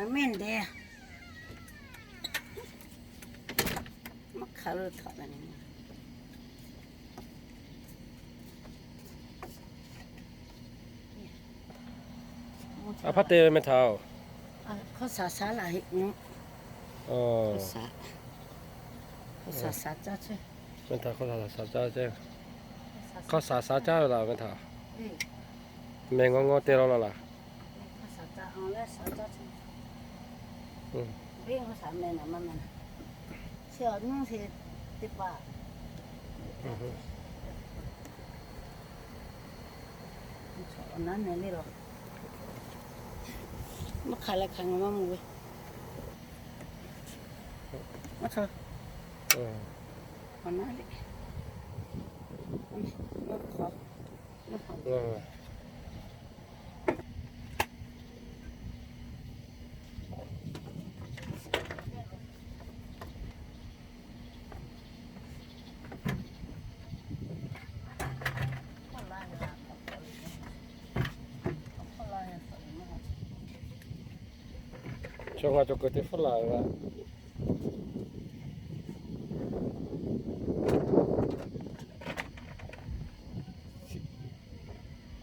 Mehˆ nde maˇ hk'aˬ lo htaꞈ la nyi. A hpaˇ te ve meh htaꞈ-oˬ. Hkawˇ saˍ saˍ laˬ heˆ. Hkawˇ saˍ saˍ caˇ chehˇ. Meh htaꞈ hkawˇ saˍ saˍ caˇ chehˇ. Hkawˇ saˍ saˍ caˇ ve laˬ meh htaꞈ. Meh ngawˇ ngawˇ te law laˇ laˬ. Maˇ hk'aˬ leh hk'aˬ ngaˬ maˇ mvuh ve. Maˇ hk'aˬ. Awˬ naˉ le. Maˇ hk'aˬ. Chaw ngaˬ cawˬ kuiˬ teˇ hpfuhˇ laˬ ve laˇ.